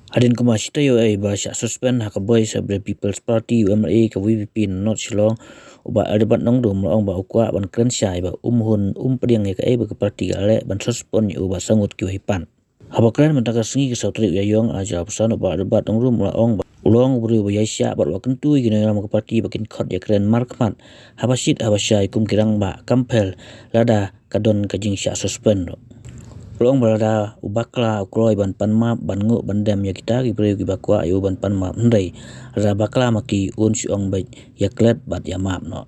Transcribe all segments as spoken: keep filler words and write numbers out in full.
Hadien kumba shi taïew ei ba shah suspend ha ka Voice of the People's Party, u MLA ka VPP na North Shillong, u Bah Adelbert Nongrum, u la ong ba u kwah ban kren shai ba um hun um pdiang ïa kaei ba ka party ka leh ban suspend ïa u bad saw ngut kiwei pat. Haba kren mynta ka sngi ka saw tarik u Ïaïong arhajar arphew san, u Bah Adelbert Nongrum u la ong ba u long u briew ba ïaishah bad u la kyntu ïa ki nongïalam ka party ba kin khot ïakren markhmat haba shit haba shai kum ki rangbah, kam pher lada ka don ka jingshah suspend ruh. U la ong ba lada u bakla u kloi ban pan map, ban nguh, ban dem ïa kita ki briew kiba kwah ïa u ban pan map, hynrei lada bakla ma ki, un shu ong beit ïa klet bad ïa map noh.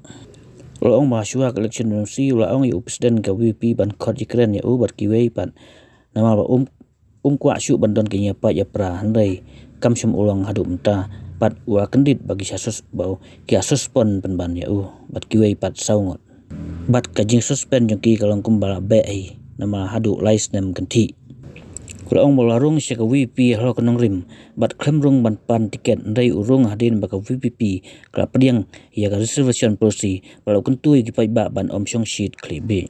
U la ong ba shuwa ka election domsi u la ong ïa u president ka VPP ban khot ïakren ïa u bad kiwei pat, namar ba um um kwah shuh ban don ka jingïapait ïapra, hynrei kam shym u long haduh mynta. Bad u la kyndit ba ki shah sus-, ba ki shah suspend pynban ïa u bad kiwei pat saw ngut. Bad ka jingsuspend jong ki ka long kumba la beh hi, namar haduh lai snem kynthih. U la ong ba u la rung sha ka VPP halor ka nongrim bad khlem rung ban pan tiket, hynrei u rung hadien ba ka VPP ka la pdiang ïa ka reservation policy bad la kyntu ïa ki paidbah ban ym shong shit khlieh bih.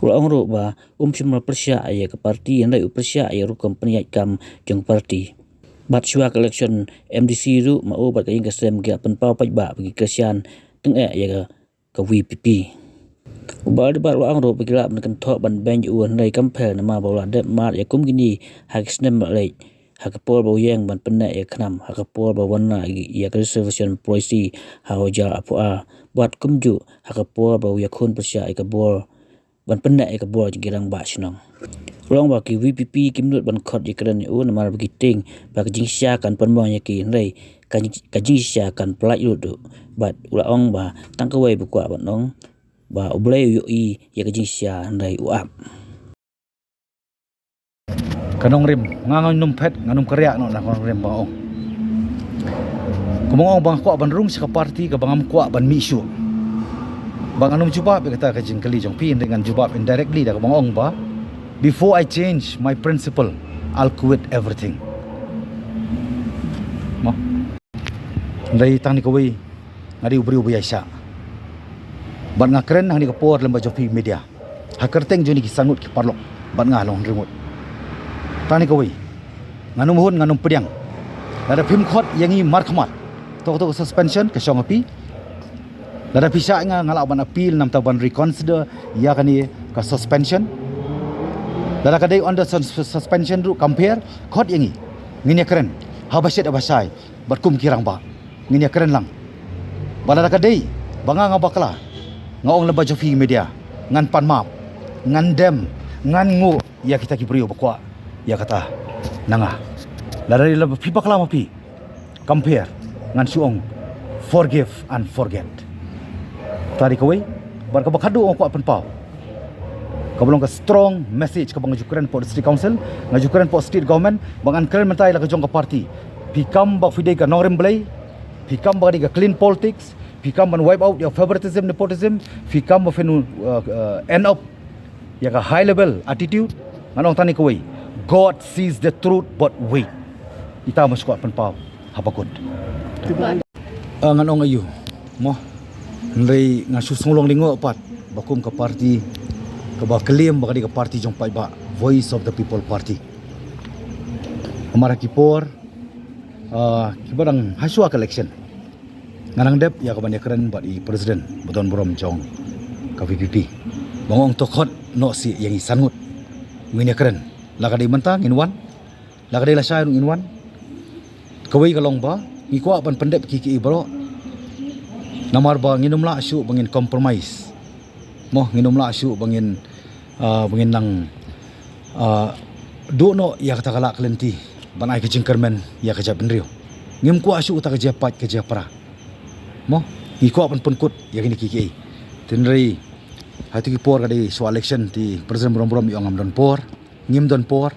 U la ong ruh ba um shym la pyrshah ïa ka party, hynrei u pyrshah ïa ka rukom pynïaid kam jong ka party. Bad shuwa ka election MDC ruh, ma u bad ka ïing ka sem ki la pynpaw paidbah ba ki kyrshan tyngeh ïa ka, ka VPP. U Bah Adelbert u la ong ruh ba ki lah ban kynthoh ban beiñ ïa u, hynrei kam pher namar ba u la dep mad ïa kum kine ha ki snem ba la leit, ha ka por ba u ïeng ban pynneh ïa ka KHNAM, ha ka por ba wanrah ïa ka reservation policy ha u arhajar arphew ar, bad kumjuh ha ka por ba u ïakhun pyrshah ïa ka bor, ban pynneh ïa ka bor jong ki rangbah shnong. U la ong ba ki VPP kim nud ban khot ïakren ïa u namar ba ki tieng ba ka jingshisha kan pynmong ïa ki, hynrei ka jing-, ka jingshisha kan pyllait lut ruh. Bad u la ong ba tang kawei ba u kwah ban ong ba U Blei u ïohi ïa ka jingshisha, hynrei u ap. Ka nongrim, nga ngam phet, ngam kyrïah noh na ka nongrim ba nga ong. Kumba nga ong ba nga kwah ban rung sha ka party kaba ngam kwah ban mih shuh. Ba ngam jubab ïa kata ka jingkylli jong phi, hynrei ngan jubab indirectly da kaba nga ong ba, before I change my principle, I'll quit everything. Mo? Hynrei tang kane kawei, nga dei u briew ba ïaishah. Bad nga kren hangne ka por lem bad jong phi media, ha kyrteng jong kine ki san ngut ki paralok bad nga long hynriew ngut. Tang kane kawei, ngan ym hun, ngan ym pdiang. Lada phim khot ïa ngi markhmat, to, to ka suspension ka shong ha phi. Lada phi shah ïa nga, nga lah ban appeal namar ban reconsider ïa kane ka suspension. Lada ka dei under sus-, suspension ruh kam pher, khot ïa ngi. Ngin ïakren haba shit haba shai bad kum ki rangbah ngin ïakren lang. Bad lada ka dei ba nga nga bakla, nga ong lem bad jong phi media, ngan pan map, ngan dem, ngan nguh ïa kita ki briew ba kwah ïa kata na nga. Lada dei lem phi bakla ma phi, kam pher, ngan shu ong forgive and forget. Tang kawei, bad kaba khatduh nga kwah pynpaw, kaba long ka strong message kaba nga ju kren hapoh District Council, nga ju kren hapoh State Government, ba ngan kren mynta ïa la ka jong ka party. Phi kam ba phi dei ka nongrim Blei, phi kam ba ka dei ka clean politics, phi kam ban wipe out ïa ka favoritism, nepotism, phi kam ba phin, uh, uh, end up ïa ka high level attitude. Ngan ong tang kawei, God sees the truth but wait. Ita ma shu kwah pynpaw haba kut. Ah, ngan ong aïu, mo. Hynrei nga shu sngewlong lyngngoh pat ba kum ka party kaba claim ba ka dei ka party jong paidbah, Voice of the People Party. Namar ha ki por, ah, kiba dang hashuwa ka election, nga dang dep ïa ka ban ïakren bad i president ba don burom jong ka VPP, ba nga ong to khot noh seh ïa ngi san ngut, ngin ïakren. La ka dei mynta ngin wan, la ka dei lashai ruh ngin wan. Kawei ka long ba ngi kwah ban pyndep kiei kiei baroh. Namar ba ngin ym lah shuh ba ngin compromise. Mo, ngin ym lah shuh ba ngin, ah, ba ngin nang, ah, duh noh ïa kata ka lah ka lynti ban ai ka jingkyrmen ïa ka jaitbynriew. Ngim kwah shuh kata ka jia pait ka jia pra. Mo, ngi kwah ban pynkut ïa kine kiei kiei. Hynrei ha kito ki por ka dei shuwa election te president burom burom i ong ngam don por, ngim don por.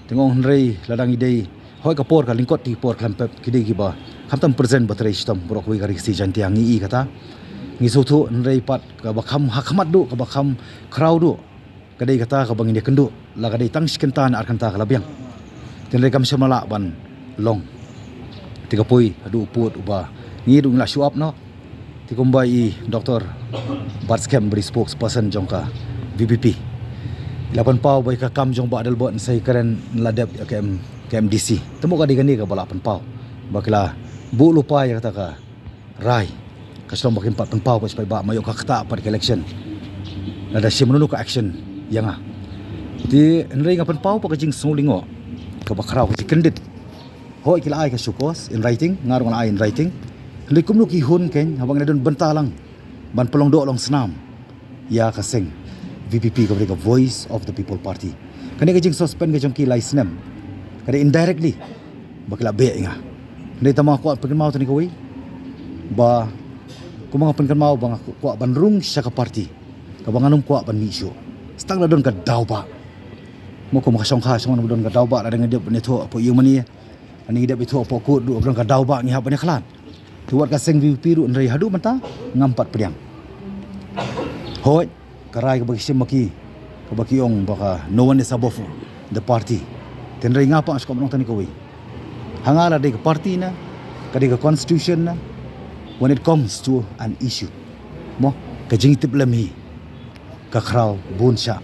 Te nga ong hynrei lada ngi dei, hooid ka por ka lyngkot te ki por khlem pep, ki dei kiba khamtam president ba trei shitom baroh kawei ka Ri Khasi Jaiñtia, ngi i kata. Ngi sngewthuh, hynrei pat kaba kham ha khmat duh, kaba kham khraw duh, ka dei kata kaba ngin ïakynduh la ka dei tang shi kynta ne ar kynta ka la biang. Te hynrei kam shym la lah ban long. Te ka poi haduh u pud uba ngi duh ngi la shu ap noh. Te kumba i Doctor Batskhem ba dei spokesperson jong ka VPP i la pynpaw ba ïa ka kam jong Bah Adelbert yn sa ïakren, yn la dep ïa ka M, ka M D C. Te mo ka dei kane kaba la pynpaw ba ki la buh lypa ïa kata ka rai. Ka shlong ba kim pat pynpaw pat shi paidbah, ma ïoh ka ktah pat ka election. Lada shim mano ka action ïa nga. Te hynrei nga pynpaw pat ka jingsngewlyngngoh kaba khraw, ka jingkyndit. Hooid, ki la ai ka show cause in writing, nga ruh nga la ai in writing. Hynrei kumno ki hun kein, haba ngi la don bynta lang ban pynlong doh long snam ïa ka seng V P P kaba dei ka Voice of the People Party. Kane ka jingsuspend ka jong ki lai snem ka dei indirectly ba ki la beh ïa nga. Hynrei tang ma nga kwah pynkynmaw tang kawei ba kumba nga pynkynmaw ba nga kwah ban rung sha ka party kaba ngan ym kwah ban mih shuh. Tang la don ka daw ba mo kumba ka shongkha shongkha ba don ka daw ba, la dang dep ne tho apo ïa mani. Ani dep ithuh hapoh kut ruh ba don ka daw ba ngi hap ban ïakhlad. Te wat ka seng V P P ruh hynrei haduh mynta ngam pat pdiang. Hooid, ka rai kaba ki shim ma ki, kaba ki ong ba ka no one is above the party. Te hynrei nga pat nga sngewbha ban ong tang kawei. Ha nga la dei ka party na, ka dei ka constitution na, when it comes to an issue, mo, ka jingtip lem hi ka khraw bun sha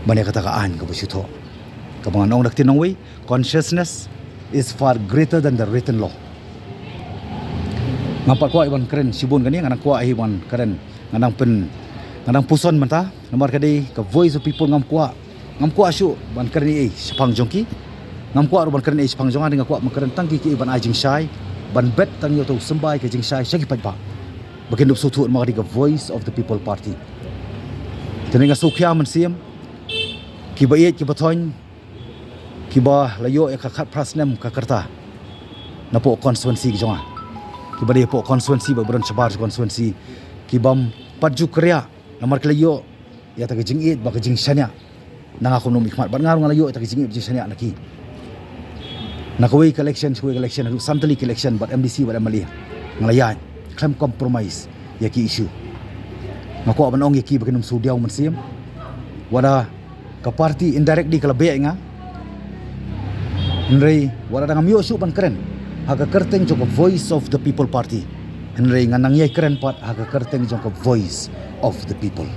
ban ïa kata ka aiñ kaba shu thoh. Kaba ngan ong da ka ktien nongwei, consciousness is far greater than the written law. Ngam pat kwah ban kren shibun kane, nga dang kwah hi ban kren, nga dang pyn, nga dang puson mynta. Namar ka dei ka Voice of People, ngam kwah, ngam kwah shuh ban kren ei ei shaphang jong ki. Ngam kwah ruh ban kren ei shaphang jong nga, nga kwah ban kren tang ki ki ban ai jingshai, ban bet tang ïa uto u symbai ka jingshai sha ki paidbah ba kin dup sngewthuh namar ka dei ka Voice of the People Party. Te nga sngewkhia mynsiem kiba ïeit kiba thoiñ, kiba la ïoh ïa ka khatphra snem ka rta napoh constituency ka jong nga, kiba dei hapoh constituency ba ba don shabar constituency, kibym pat ju kyrïah namar ki la ïoh ïa ta ka jingïeit bad ka jingshaniah na nga kum u nongmihkhmat, bad nga ruh nga la ïoh ïa ta ka jingïeit jingshaniah na ki. Na kawei ka election sha kawei ka election, haduh san tylli ki election bad M D C bad M L A, nga la ïaid khlem compromise ïa ki issue. Nga kwah ban ong ïa ki ba kin ym shu diaw mynsiem. Wat la ka party indirectly ka la beh ïa nga, hynrei wat la dang ngam ïoh shuh ban kren ha ka kyrteng jong ka Voice of the People Party, hynrei ngan nang ïai kren pat ha ka kyrteng jong ka Voice of the People.